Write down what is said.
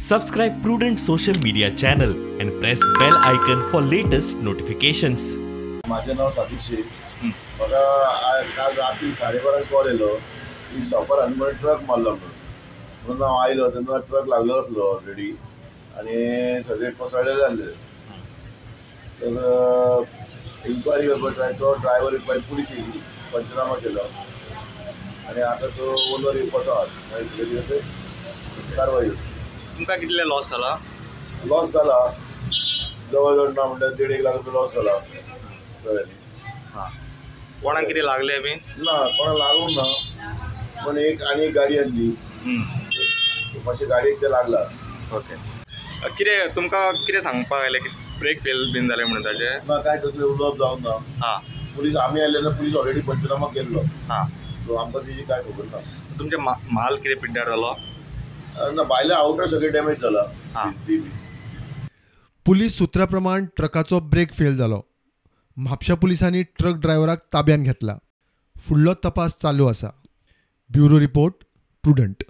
Subscribe Prudent social media channel and press bell icon for latest notifications. माझे नाव सादिक शेख. म्हाका काल रात्री 12:30 कॉल येयलो की शॉपार हाडून म्हण ट्रक मारलो म्हणून म्हणून हांव आयलो तेन्ना ट्रक लागलो आसलो ऑलरेडी आनी सगळे कोसळलेले आसले. तर इन्क्वायरी करपाक ट्राय तो ड्रायवर येवपाक पुलीस येयली, पंचनामा केलो आनी आतां तो ओनर येवपाचो आहा, मागीर कारवाय. तुमकां कितले लॉस जाला? लॉस जाला जवळ जवळ ना म्हणल्यार 1.5 एक लाख रुपया लॉस जाला. कळ्ळें न्ही? हां, कोणाक कितें लागलें बीन? ना, कोणाक लागूंक ना, पण एक आनी एक गाडी आसली, मातशें गाडयेक तें लागला. ओके, कितें तुमकां कितें सांगपाक आयलें की ब्रेक फेल बीन जालें म्हणून ताजें? ना, कांय तसलें उलोवप जावंक ना. हां, पुलीस आमी आयले ना, पुलीस ऑलरेडी पंचनामा केल्लो. हां, सो आमकां तेजी कांय खबर ना. तुमचें माल कितें पिड्ड्यार जालो? ना, भायले आवटर सगळें डॅमेज जाला. हां. पुलीस सूत्रा प्रमाण ट्रकाचो ब्रेक फेल जालो. म्हापशा पुलिसांनी ट्रक ड्रायव्हराक ताब्यान घेतला. फुडलो तपास चालू आसा. Bureau report, Prudent.